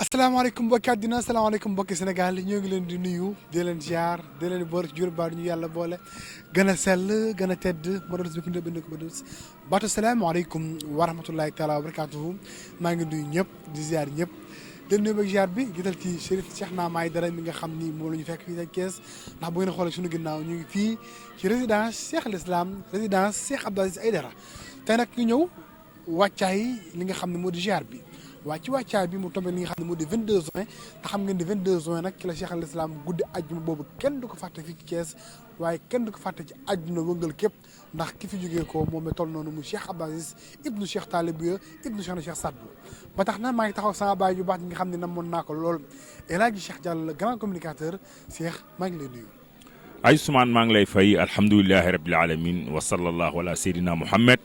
asalaamaaleykum mbokki àddina asalaamaaleykum mbokki Sénégal ñoo ngi leen di nuyu di leen ziar di leen boor ci jur baa ñu yàlla boole gën a sell gën a tedd ma doon bi bind ko ba dus baatu salaamaaleykum wa rahmatullahi taala wa barakatuhu maa ngi nuyu ñëpp di ziar ñëpp den nuyu ak ziar bi gisal ci Chérif Cheikh Naama Aidara mi nga xam ni moom la ñu fekk fii ak Thiès ndax bu ngeen xoolee suñu ginnaaw ñu ngi fii ci résidence Cheikh al Islam résidence Cheikh Abdou Aziz Aidara tey nag ñu ñëw wàccaay li nga xam ne moo di ziar bi waaye ci wàccaay bi mu tombé li nga xam ne moo di 22 juin te xam ngeen di 22 juin nag ci la Cheikh al Islam guddi àjjuma boobu kenn du ko fàtte fii ci Thiès waaye kenn du ko fàtte ci àdduna wëngal képp ndax ki fi jógee ko moom mi toll noonu mu Cheikh Abdou Aziz ibnu Cheikh Talibou ibnu Cheikh Sadbou ba tax na maa ngi taxaw sama baay yu baax ñi nga xam ne namoon naa ko lool El Hadji Cheikh Diallo le grand communicateur Cheikh maa ngi lay nuyu. ay Ousmane maa ngi lay fay alhamdulilahi rabbil alamin wa sallallahu ala sayyidina Muhammad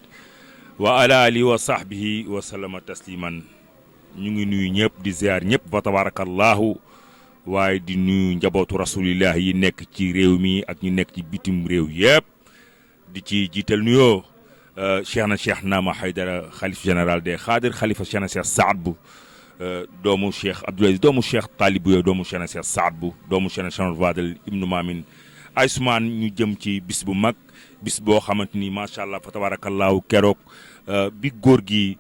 wa ala alihi wa sahbihi wa sallama tasliman ñu ngi nuyu ñëpp di ziar ñëpp fa tabarakallahu waaye di nuyu njabootu rasulillah yi nekk ci réew mi ak ñu nekk ci bitim réew yëpp di ci jiital nuyoo Cheikh Naama Aidara xalif général des Xaadir xalifa Cheikh na Cheikh Sadbou doomu Cheikh Abdou Aziz doomu Cheikh Talibou doomu Cheikh na Cheikh Sadbou doomu Cheikh na Cheikh Vadel ibnu Maamin ay Ousmane ñu jëm ci bis bu mag bis boo xamante ni macha allah fa tabarakallahu keroog bi góor gi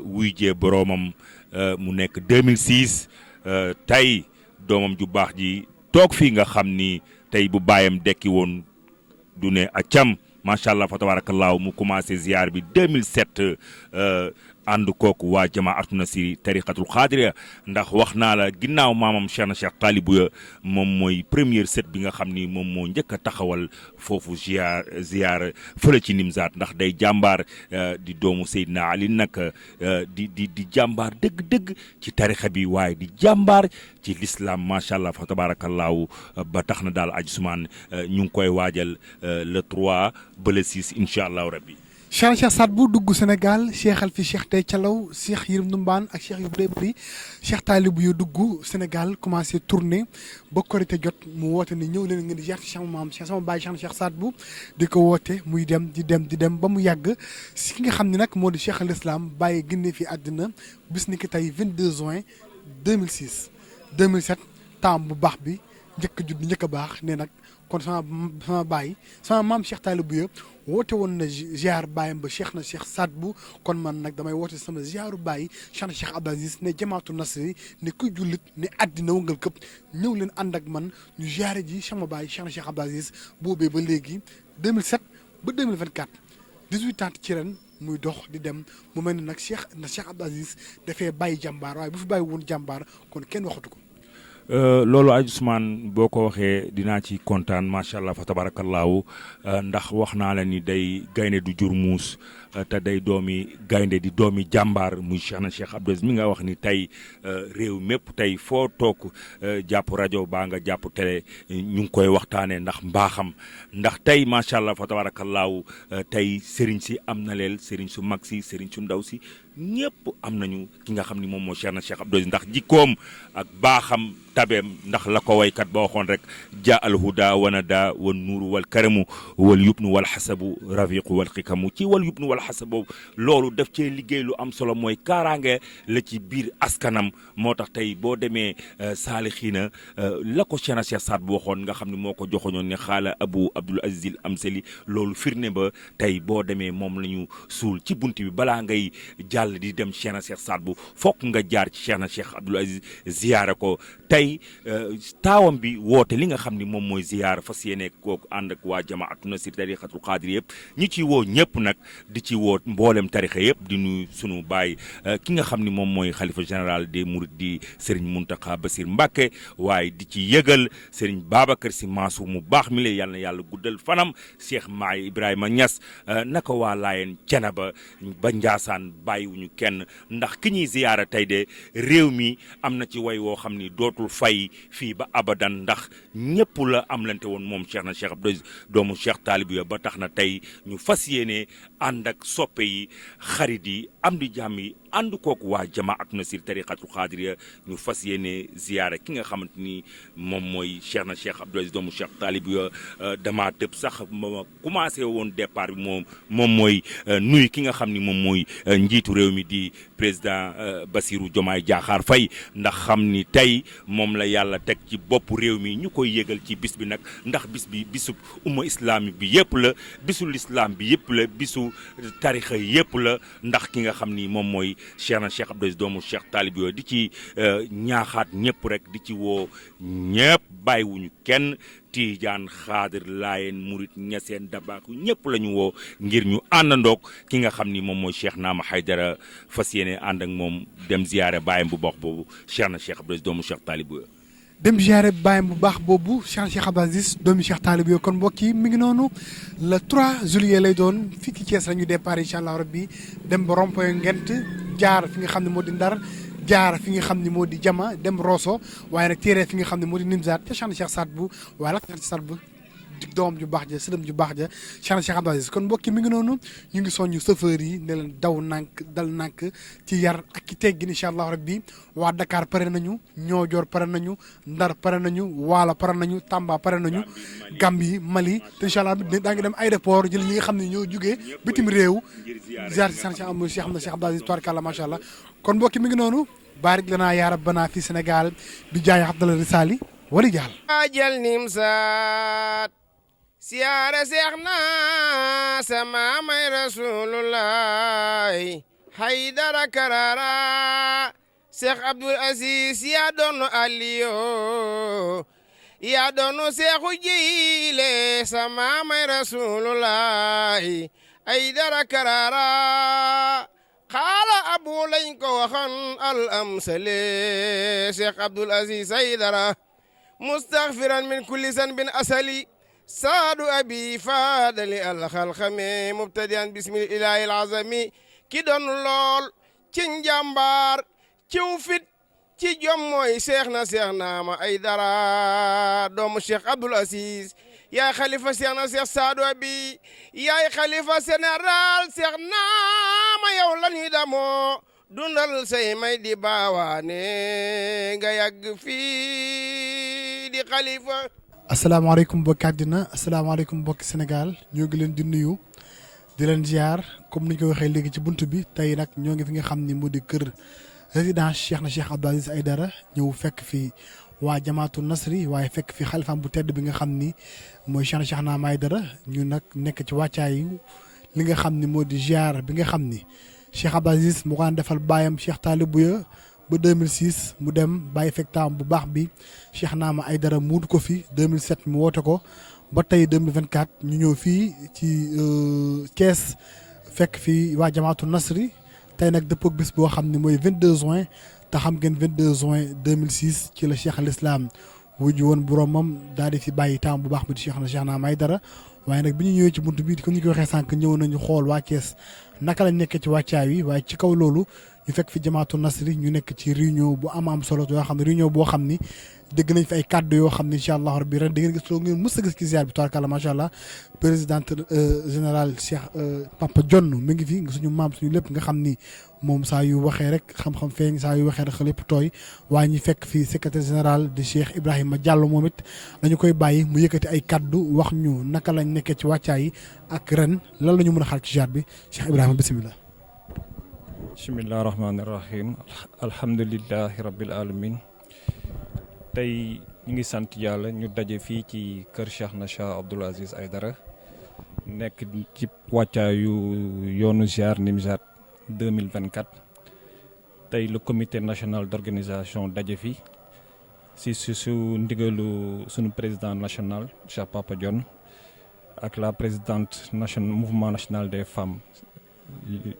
wuy jee boroomam mu nekk 2006 tey doomam ju baax ji toog fii nga xam ni tey bu baayam dekki woon du ne acam macha allah fa tabarakallahu mu commencé ziar bi 2007 ànd kooku waa jamaatu nasiri tariqatul xaadiriya ndax wax naa la ginnaaw maamam Cheikh na Cheikh Talibou moom mooy première set bi nga xam ni moom moo njëkk a taxawal foofu ziar fële ci Nimzaat ndax day jàmbaar di doomu Seydina Ali nag di jàmbaar dëgg-dëgg ci tarixa bi waaye di jàmbaar ci l'islam macha allah fa tabarakallahu ba tax na daal Aji Ousmane ñu ngi koy waajal le 3 ba le 6 incha allahu rabbi. Cheikh Sadbou dugg Sénégal cheikhal fi Cheikh Tay Calaw Cheikh Yirim Ndumbaan ak Cheikh yu bëree bëri Cheikh Talibou yu dugg Sénégal commencé tourner ba korité jot mu woote ni ñëw leen ngeen di ziar ci sama maam sama baay Cheikh Sadbou di ko woote muy dem di dem ba mu yàgg si ki nga xam ne nag moo di Cheikh al Islam bàyyi génne fi àddina bis ni ki tey 22 juin 2006 2007 temps bu baax bi njëkk a judd njëkk a baax ne nag kon sama baay sama maam Cheikh Talibou woote woon na ziar baayam ba Cheikh na Cheikh Sadbou kon man nag damay woote sama ziaru baay Cheikh na Cheikh Abdou Aziz ne jamaatu nasri ne kuy jullit ne àddina wëngal këpp ñëw leen ànd ak man ñu ziare ji sama baay Cheikh na Cheikh Abdou Aziz boobee ba léegi 2007 ba 2024 18 ans ci ren muy dox di dem mu mel ni nag Cheikh na Cheikh Abdou Aziz dafay bàyyi jàmbaar waaye bu fi bàyyi woon jàmbaar kon kenn waxatu ko. loolu Aji Ousmane boo ko waxee dinaa ci kontaan macha allah fa tabarakallahu ndax wax naa la ni day gaynde du jur muus te day doomi gaynde di doomi jàmbaar muy Cheikh na Cheikh Abdou Aziz mi nga wax ni tey réew mépp tey foo toog jàpp rajo baa nga jàpp télé ñu ngi koy waxtaanee ndax mbaaxam ndax tey macha allah fa tabarakallahu tey sëriñ si am na leel sëriñ su mag si sëriñ su ndaw si ñëpp am nañu ki nga xam ni moom moo Cheikh na Cheikh Abdou Aziz ndax jikkoom ak baaxam tabeem ndax la ko waykat ba waxoon rek ja al huda wanada wan nuuru wal karamu wal yubnu wal xasabu rafiqu wal xikamu ci wal yubnu wal xasabu loolu daf cee liggéey lu am solo mooy kaaraange la ci biir askanam moo tax tey boo demee saalixiina la ko Cheikh na Cheikh Sadbou waxoon nga xam ne moo ko joxoñoon ne xaala abu Abdul Aziz al Amsali loolu firnde ba tey boo demee moom la ñu suul ci bunt bi balaa ngay jàll di dem Cheikh na Cheikh Sadbou fokk nga jaar ci Cheikh na Cheikh Abdul Aziz ziyaare ko tey taawam bi woote li nga xam ni moom mooy ziyaar fas yéene kooku ànd ak waa jamaatu nasir tariqatul xaadir yëpp ñi ci woo ñëpp nag di ci woo mboolem tarixa yëpp di nuyu sunu baay ki nga xam ni moom mooy xalifa général des mourides di Serigne Mountakha Bassir Mbacké waaye di ci yëgal Serigne Babacar Sy Mansour mu baax mi la yàlla na yàlla guddal fanam Cheikh Maay Ibrahima Niass naka waa Laayeen Cenaba ba Njaasaan bàyyiwuñu kenn ndax ki ñuy ziyaara tey de réew mi am na ci way woo xam ni dootul fay fii ba abadan ndax ñëpp la amlante woon moom Cheikh na Cheikh Abdou Aziz doomu Cheikh Talibou ba tax na tey ñu fas yéene ànd ak soppe yi xarit yi am di jàmm yi ànd kooku waa jamaat nasir tariqatul xaadiriya ñu fas yéene ziyaare ki nga xamante ni moom mooy Cheikh na Cheikh Abdoul Aziz doomu Cheikh Talib yo dama tëb sax ma commencé woon départ bi moom mooy nuyu ki nga xam ni moom mooy njiitu réew mi di président Bassirou Diomaye Diakhar Faye ndax xam ni tey moom la yàlla teg ci bopp réew mi ñu koy yëgal ci bis bi nag ndax bis bi bisu umma islamique bi yëpp la bisu l'islam bi yëpp la bisu tarixa yëpp la ndax ki nga xam ni moom mooy Cheikh na Cheikh Abdoul Aziz doomu Cheikh Talib yooyu di ci ñaaxaat ñëpp rek di ci woo ñëpp bàyyiwuñu kenn Tiijaan Xaadir Laayeen Murit Ñaseen Dabaaku ñëpp la ñu woo ngir ñu àndandoog ki nga xam ni moom mooy Cheikh Naama Haydara fas yéene ànd ak moom dem ziyaare baayam bu baax boobu Cheikh na Cheikh Abdoul Aziz doomu Cheikh Talib yooyu dem ziyaare baayam bu baax boobu Cheikh Abdoul Aziz doomu Cheikh Talib yooyu kon mbokk yi mi ngi noonu le 3 juillet lay doon fii ci Thiès la ñu départ incha allah rabbi dem ba rond-point Ngent jaar fi nga xam ne moo di Ndar jaar fi nga xam ne moo di Jama dem Rosso waaye nag téere fi nga xam ne moo di Nimzaat ca Cheikh Saad bu waaye nag Cheikh Saad bu doom ju baax ja sëdëm ju baax ja Cheikh Abdoul Aziz kon mbokki mi ngi noonu ñu ngi soññu chauffeur yi ne leen daw nànk dal nànk ci yar ak ci teggin incha allah rabbi waa Dakar pare nañu Ñoojoor pare nañu Ndar pare nañu Waalo pare nañu Tamba pare nañu Gambie Mali te incha allah daa ngi dem aéroport jël ñi nga xam ne ñoo jugee bitim réew ziar si Cheikh Abdoul Aziz tubaarkàlla macha allah kon mbokki mi ngi noonu baarik lanaa yaa rabbana fi Sénégal bi jaay Abdallah Risali wali jaal ajal Nimzaat siyaare seex na sama may rasulullahi Haydara Karara Cheikh Abdoul Aziz yaa doon Aliyo yaa doon seexu jiile sama may rasulullahi Haydara Karara xaala abu lañ ko waxoon al amsale Cheikh Abdoul Aziz Haydara mustaghfiran min kulli zanbin asali saadu abi faadali alxalxame mubtadian bismil ilahi alazami ki doon lool ci njàmbaar ciw fit ci jom mooy Cheikh Naama Haydara doomu Cheikh Abdoul Aziz yaay xalifa Cheikh na Cheikh saadu abi yaay xalifa général Cheikh Naama yow la ñuy damoo dundal say may di baawaane nga yàgg fii di xalifa asalaamaaleykum mbokki àddina asalaamaaleykum mbokki Sénégal ñoo ngi leen di nuyu di leen ziar comme ni ñu ko waxee léegi ci bunt bi tey nag ñoo ngi fi nga xam ni moo di kër résidence Cheikh na Cheikh Abdoul Aziz Haydara ñëw fekk fi waa jamaatu nasri waaye fekk fi xalifaam bu tedd bi nga xam ni mooy Cheikh na Cheikh Naama Haydara ñu nag nekk ci wàccaayu li nga xam ni moo di ziar bi nga xam ni Cheikh Abdoul Aziz mu ko daan defal baayam Cheikh Talib Bouya ba 2006 mu dem bàyyi fekk taam bu baax bi Cheikh Naama Haydara muutu ko fi 2007 mu woote ko ba tey 2024 ñu ñëw fii ci Thiès fekk fii waa jamaatu nasri tey nag dëppoo bis boo xam ne mooy 22 juin te xam ngeen 22 juin 2006 ci la Cheikh al Islam wuju woon boromam daal di fi bàyyi taam bu baax bi di Cheikh na Cheikh Naama Haydara waaye nag bi ñu ñëwee ci buntu bi comme ni ko waxee sànq ñëw nañu xool waa Thiès naka lañ nekkee ci wàccaay wi waaye ci kaw loolu ñu fekk fi jamaatu nasri ñu nekk ci réunion bu am solo yoo xam ne réunion boo xam ni dégg nañ fi ay kàddu yoo xam ne incha allah rabbi ren da ngeen gis loo ngeen mës a gis ci ziar bi tubaarkàlla macha allah présidente général Cheikh Papa Dione mi ngi fi suñu maam suñu lépp nga xam ni moom saa yu waxee rek xam-xam feeñ saa yu waxee rek lépp tooy waaye ñu fekk fii secrétaire général di Cheikh Ibrahima Diallo moom it dañu koy bàyyi mu yëkkati ay kàddu wax ñu naka lañ nekkee ci wàccaay yi ak ren lan la ñu mën a xaar ci ziar bi Cheikh Ibrahima bisimilah. bismillahi rahmaani rahim alhamdulilahi rabbil alamin tey ñu ngi sant yàlla ñu daje fii ci kër Cheikh na Cheikh Abdoul Aziz Haydara nekk ci wàccaayu yoonu ziar Nimzaat 2024 tey le comité national d'organisation daje fi si su ndigalu sunu président national Cheikh Papa Dione ak la présidente national mouvement national des femmes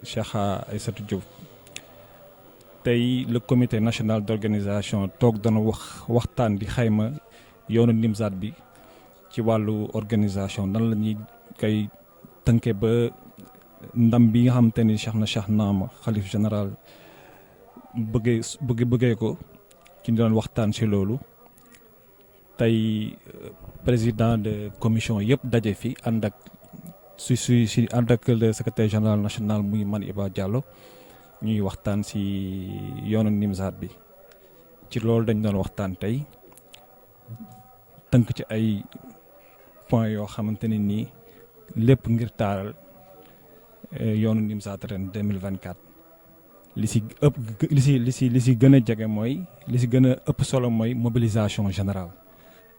Cheikh Aïssatou Diop tey le comité national d'organisation toog dana waxtaan di xayma yoonu Nimzaat bi ci wàllu organisation nan la ñuy koy tënke ba ndam bi nga xamante ni Cheikh na Cheikh Naama xalif général bëggee ko ci doon waxtaan si loolu tey président de commission yëpp daje fi ànd ak si ànd ak le secrétaire général national muy man Iba Diallo ñuy waxtaan ci yoonu Nimzaat bi ci loolu dañ doon waxtaan tey tënk ci ay points yoo xamante ne nii lépp ngir taaral yoonu Nimzaat ren 2024 li ci ëpp li ci gën a jege mooy li ci gën a ëpp solo mooy mobilisation générale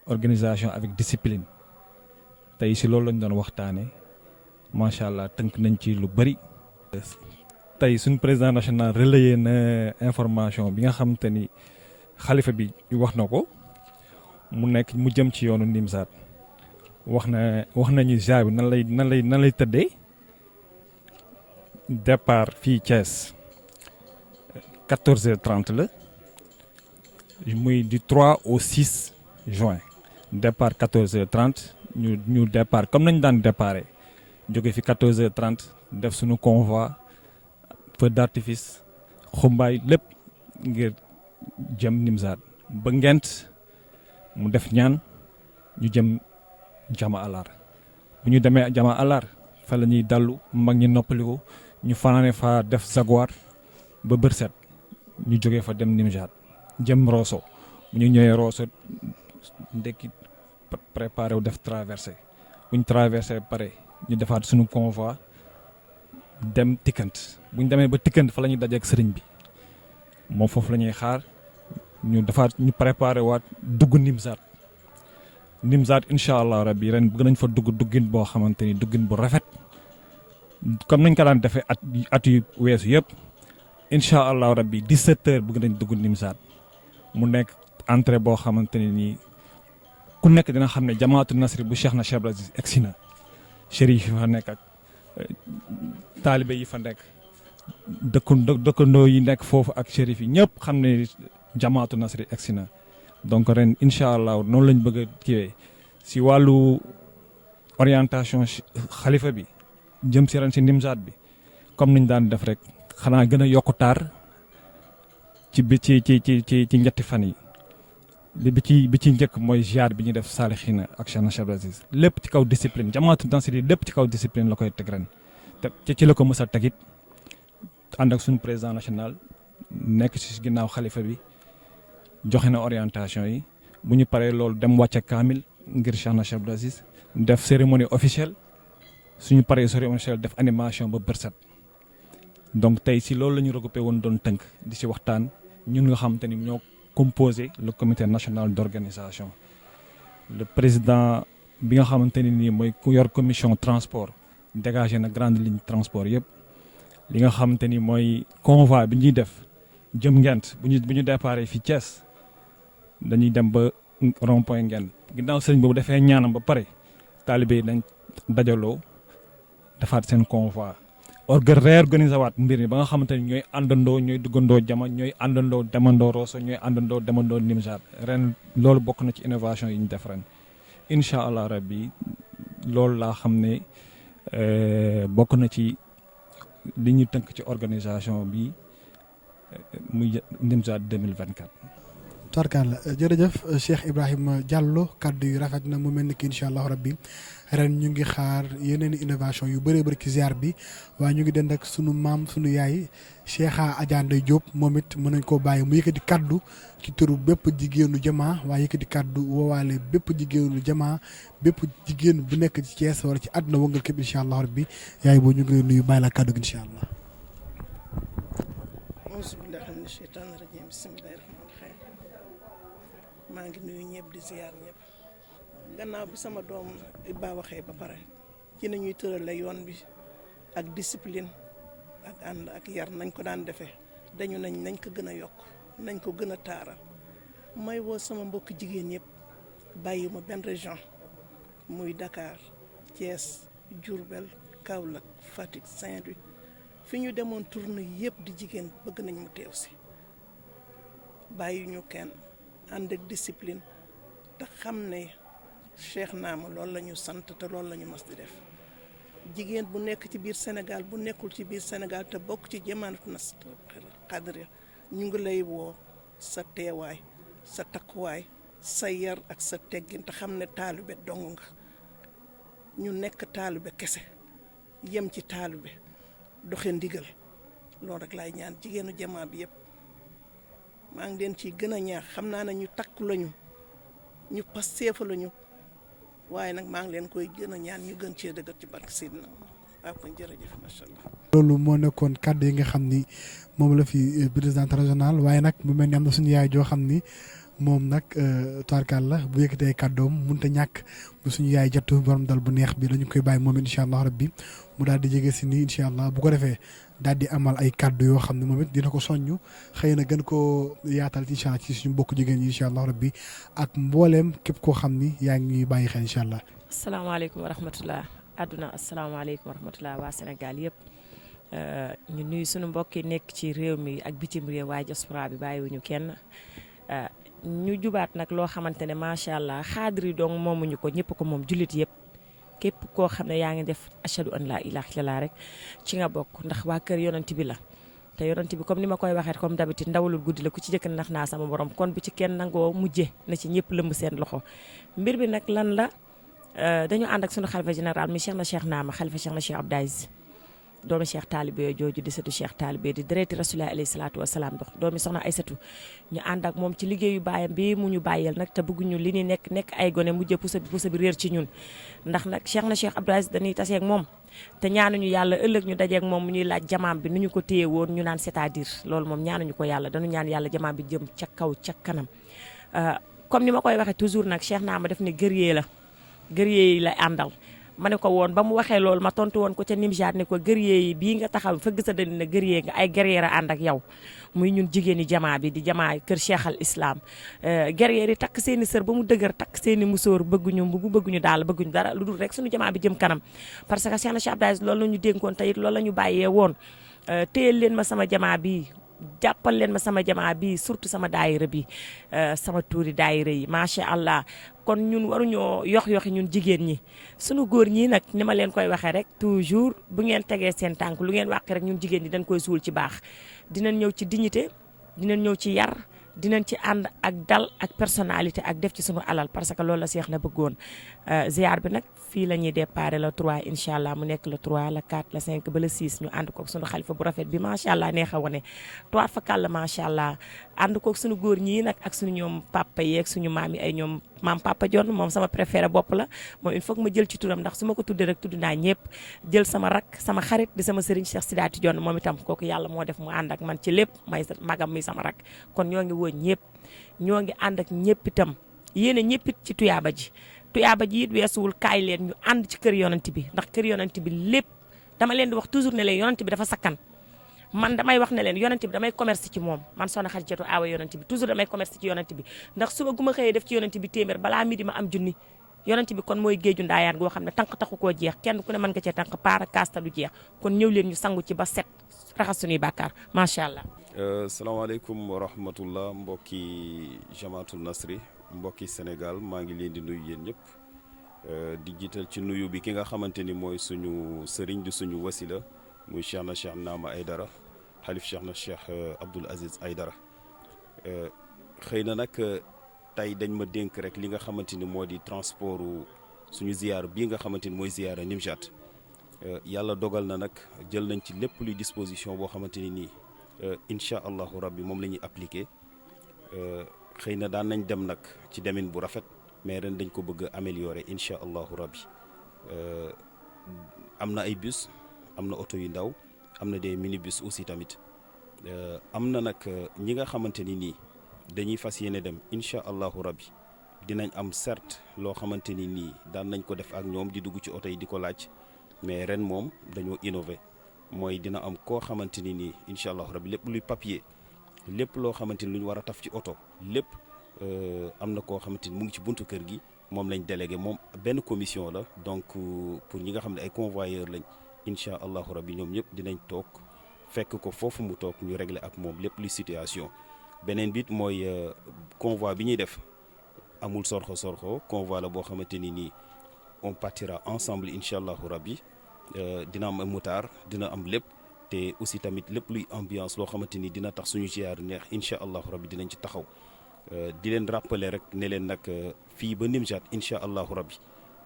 organisation avec discipline tey ci loolu lañ doon waxtaane macha allah tënk nañ ci lu bari. tey suñu président national relayé na information bi nga xamante ni xalifa bi wax na ko mu nekk mu jëm ci yoonu Nimzaat wax nañu ziar bi nan lay tëddee départ fii Thiès 14h30 la muy du 3 au 6 juin départ 14h30 ñu départ comme nañu daan déparé jóge fi 14h30 def suñu convoi feu d'artifice xumbaay lépp ngir jëm Nimzaat ba Ngent mu def ñaan ñu jëm Jama Alar bu ñu demee Jama Alar fa la ñuy dallu mag ñi noppaliku ñu fanaane fa def Zaguar ba bërset ñu jógee fa dem Nimzaat jëm Rosso bu ñu ñëwee Rosso ndekki préparé wu def traversé bu ñu traversé pare ñu defaat suñu convoi dem Tikkant bu ñu demee ba Tikkant fa la ñuy dajeek sëriñ bi moom foofu la ñuy xaar ñu defaat ñu préparé waat dugg Nimzaat incha allah rabbi ren bëgg nañ fa duggin boo xamante ni duggin bu rafet comme nañ ko daan defee at yu weesu yëpp incha allah rabbi 17h bëgg nañ dugg Nimzaat mu nekk entrée boo xamante ne nii ku nekk dina xam ne jamaatu nasri bu Cheikh na Cheikh Abdou Aziz egsi na chérif yi fa nekk ak taalibe yi fa nekk dëkkandoo yi nekk foofu ak chérif yi ñëpp xam ne jamaatu nasri egsi na donc ren incha allah noonu lañ bëgg a kiiwee si wàllu orientation xalifa bi jëm si ren si Nimzaat bi comme niñ daan def rek xanaa gën a yokku taar ci ñetti fan yi bi ci njëkk mooy ziar bi ñu def Saalixina ak Cheikh na Cheikh Abdou Aziz lépp ci kaw discipline jamaatu nasri lépp ci kaw discipline la koy teg ren te ci la ko mës a tegit ànd ak suñu président national nekk ci ginnaaw xalifa bi joxe na orientation yi bu ñu paree loolu dem wàcce kaamil ngir Cheikh na Cheikh Abdou Aziz def cérémonie officielle suñu paree cérémonie officielle def animation ba bërset donc tey si loolu la ñu regroupé woon doon tënk di si waxtaan ñun nga xamante ni ñoo composé le comité national d'organisation le président bi nga xamante ni nii mooy ku yor commission transport dégagé na grande ligne transport yëpp li nga xamante ni mooy convoi bi ñuy def jëm Ngent bu ñu déparé fi Thiès dañuy dem ba rond point Ngent ginnaaw sëriñ boobu defee ñaanam ba pare taalibe yi dañ dajaloo defaat seen convoi réorganisé waat mbir mi ba nga xamante ni ñooy àndandoo ñooy duggandoo Jama ñooy àndandoo demandoo Rosso ñooy àndandoo demandoo Nimzaat ren loolu bokk na ci innovation yi ñu def ren incha allah rabbi loolu laa xam ne bokk na ci li ñu tënk ci organisation bi muy Nimzaat 2024. Tubarkalla jërëjëf Cheikh Ibrahima Diallo kaddu yu rafet na mu mel ni ki incha allah rabbi ren ñu ngi xaar yeneen innovation yu bëree bëri ci ziar bi waaye ñu ngi dend ak sunu maam sunu yaay Cheikha Adja Ndeye Diop moom it mën nañ koo bàyyi mu yëkkati kaddu ci turu bépp jigéenu Jama waaye yëkkati kaddu woowaale bépp jigéenu Jama bépp jigéen bu nekk ci Thiès wala ci àdduna wëngal képp incha allah rabbi yaay boo ñu ngi lay nuyu bàyyi la kaddu gi incha allah. maa ngi nuyu ñëpp di ziar ñëpp gannaaw bi sama doom ba waxee ba pare ci nañuy tërale yoon bi ak discipline ak ànd ak yar nañ ko daan defee dañu nañ ko gën a yokk nañ ko gën a taaral may woo sama mbokk jigéen yëpp bàyyi ma benn région muy Dakar Thiès Diourbel Kaolack Fatick Saint-Louis fi ñu demoon tournée yëpp di jigéen bëgg nañ mu teew si bàyyi ñu kenn ànd ak discipline te xam ne Cheikh Naama loolu la ñu sant te loolu la ñu mas di def jigéen bu nekk ci biir Sénégal bu nekkul ci biir Sénégal te bokk ci Jamaatu Nasrul Qadri ñu ngi lay woo sa teewaay sa takkuwaay sa yar ak sa teggin te xam ne taalibe dong nga ñu nekk taalibe kese yem ci taalibe doxe ndigal loolu rek laay ñaan jigéenu jamaa bi yëpp maa ngi leen ciy gën a ñaax xam naa ne ñu takku lañu ñu pasteefa lañu waaye nag maa ngi leen koy gën a ñaan ñu gën cee dëgër ci barke Seydina waaw kon jërëjëf macha allah. loolu moo nekkoon kàddu yi nga xam ni moom la fi présidente régionale waaye nag mu mel ni am na suñu yaay joo xam ni moom nag tubaarkàl la bu yëkkatee kàddoom mënut a ñàkk bu suñu yaay jottu borom dal bu neex bi dañu koy bàyyi moom incha allah rabbi mu daal di jege si nii incha allah bu ko defee daal di amal ay kàddu yoo xam ne moom it dina ko soññu xëy na gën koo yaatal incha allah ci suñu mbokku jigéen ñi incha allah rabbi ak mbooleem képp koo xam ni yaa ngi ñuy bàyyi xel incha allah. asalaamaaleykum wa rahmatulah àdduna asalaamaaleykum wa rahmatulah waa Sénégal yëpp ñu nuyu suñu mbokk yi nekk ci réew mi ak bitim réew waaye diaspora bi bàyyiwuñu kenn. ñu jubaat nag loo xamante ne macha allah xaadir yi dong moomuñu ko ñëpp ko moom jullit yëpp képp koo xam ne yaa ngi def ashadu an laa ilaaha illallaah rek ci nga bokk ndax waa kër yonent bi la te yonent bi comme ni ma koy waxee comme d'habitude ndawalul guddi la ku ci jëkk ndax naa sama borom kon bu ci kenn nangoo mujje na ci ñëpp lëmb seen loxo mbir bi nag lan la dañu ànd ak sunu xalifa général mi Cheikh na Cheikh Naama xalifa Cheikh na Cheikh Abdou Aziz doomi Cheikh Talibé jooju di sëtu Cheikh Talibé di dereeti Rasulullah alayhi salaatu wasalaam dox doomi soxna Aysatu ñu ànd ak moom ci liggéeyu baayam bi mu ñu bàyyeel nag te bëgguñu li ni nekk ay gone mujjee pusa bi réer ci ñun ndax nag Cheikh na Cheikh Abdou Aziz dañuy taseeg moom te ñaanuñu yàlla ëllëg ñu dajeeg moom mu ñuy laaj jamaam bi nu ñu ko téye woon ñu naan c'est-à-dire loolu moom ñaanuñu ko yàlla dañu ñaan yàlla jamaam bi jëm ca kaw ca kanam comme ni ma koy waxee toujours nag Cheikh naa ma def ne guerrier yi la àndal ma ne ko woon ba mu waxee loolu ma tontu woon ko ca Nimjaat ne ko guerrier yi bii nga taxaw fëgg sa dënn na guerrier nga ay guerrier a ànd ak yow muy ñun jigéeni jamaa bi di jamaa kër Cheikh al Islam guerrier yi takk seeni sër ba mu dëgër takk seeni musóor bëgguñu mbubu bëgguñu daal bëgguñu dara lu dul rek suñu jamaa bi jëm kanam parce que Cheikh na Cheikh Abdou Aziz loolu la ñu dénkoon te it loolu la ñu bàyyee woon téyel leen ma sama jamaa bi jàppal leen ma sama jamaa bi surtout sama daayira bi sama tuuri daayira yi macha allah kon ñun waruñoo yox-yoxi ñun jigéen ñi sunu góor ñi nag ni ma leen koy waxee rek toujours bu ngeen tegee seen tànk lu ngeen wàqi rek ñun jigéen ñi dañ koy suul ci baax dinañ ñëw ci dignité dinañ ñëw ci yar dinañ ci ànd ak dal ak personnalité ak def ci sunu alal parce que loolu la Seex na bëggoon ziar bi nag fii la ñuy déparé le 3 incha allah mu nekk le 3 le 4 le 5 ba le 6 ñu ànd koog sunu xalifa bu rafet bi macha allah neex a wane toit fa kàll macha allah ànd koog sunu góor ñii nag ak sunu ñoom papa yeeg suñu maam yi ay ñoom maam papa John moom sama préféré bopp la moom il faut que ma jël ci turam ndax su ma ko tuddee rek tudd naa ñëpp jël sama rak sama xarit di sama sëriñ Cheikh Sidaati John moom itam kooku yàlla moo def mu ànd ak man ci lépp may magam mi sama rak kon ñoo ngi woo ñëpp ñoo ngi ànd ak ñëpp itam yéene ñëpp it ci tuyaaba ji it weesuwul kaay leen ñu ànd ci kër yonent bi ndax kër yonent bi lépp dama leen di wax toujours ne leen yonent bi dafa sakkan man damay wax ne leen yonent bi damay commerce ci moom man soxna Xadijatu aawa yonent bi toujours damay commerce ci yonent bi ndax suba gu ma xëyee def ci yonent bi téeméer balaa midi ma am junni yonent bi kon mooy géeju ndaayaan goo xam ne tànk taxu koo jeex kenn ku ne mën nga cee tànk paara kaasta du jeex kon ñëw leen ñu sangu ci ba set raxas suñuy bàkkaar macha allah. salaamaaleykum wa rahmatullah mbokki jamaatul nasri mbokki Sénégal maa ngi leen di nuyu yéen ñëpp di jiital ci nuyu bi ki nga xamante ni mooy suñu sëriñ di suñu wasila muy Cheikh na Cheikh Naama Aydara xalif Cheikh na Cheikh Abdoul Aziz Aydara xëy na nag tey dañ ma dénk rek li nga xamante ni moo di transport suñu ziyaar bii nga xamante ni mooy ziyaara Nimjaat yàlla dogal na nag jël nañ ci lépp luy disposition boo xamante ni nii incha allahu rabbi moom la ñuy appliqué xëy na daan nañ dem nag ci demin bu rafet mais ren dañ ko bëgg a améliorer incha allahu rabbi am na ay bus am na oto yu ndaw am na des minibus aussi tamit am na nag ñi nga xamante ni nii dañuy fas yéene dem incha allahu rabbi dinañ am certes loo xamante ni nii daan nañ ko def ak ñoom di dugg ci oto yi di ko laaj mais ren moom dañoo innové mooy dina am koo xamante ni nii incha allahu rabbi lépp luy papier lépp loo xamante ni lu ñu war a taf ci oto lépp am na koo xamante ni mu ngi ci buntu kër gi moom lañ délégué moom benn commission la donc pour ñi nga xam ne ay convoyeurs lañ incha allahu rabbi ñoom ñëpp dinañ toog fekk ko foofu mu toog ñu régler ak moom lépp luy situation beneen bit mooy convoi bi ñuy def amul sorxo convoi la boo xamante ni nii on partira ensemble incha allahu rabbi dina am moutar dina am lépp te aussi tamit lépp luy ambiance loo xamante ni dina tax suñu ziar neex incha allahu rabbi dinañ ci taxaw di leen rappeler rek ne leen nag fii ba Nimjaat incha allahu rabbi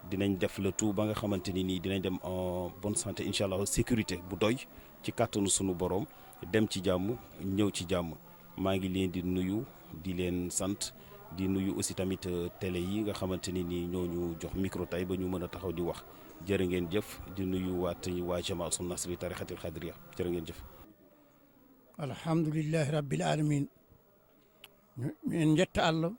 dinañ def le tout ba nga xamante ni nii dinañ dem en bonne santé incha allah sécurité bu doy ci kàttanu sunu borom dem ci jàmm ñëw ci jàmm maa ngi leen di nuyu di leen sant di nuyu aussi tamit télé yi nga xamante ni nii ñoo ñu jox micro tay ba ñu mën a taxaw di wax jërë ngeen jëf di nuyu waa Jamaatu Nasri tarixatil xadriya jërë ngeen jëf. alhamdulillahi rabbil alamin min jetta Allah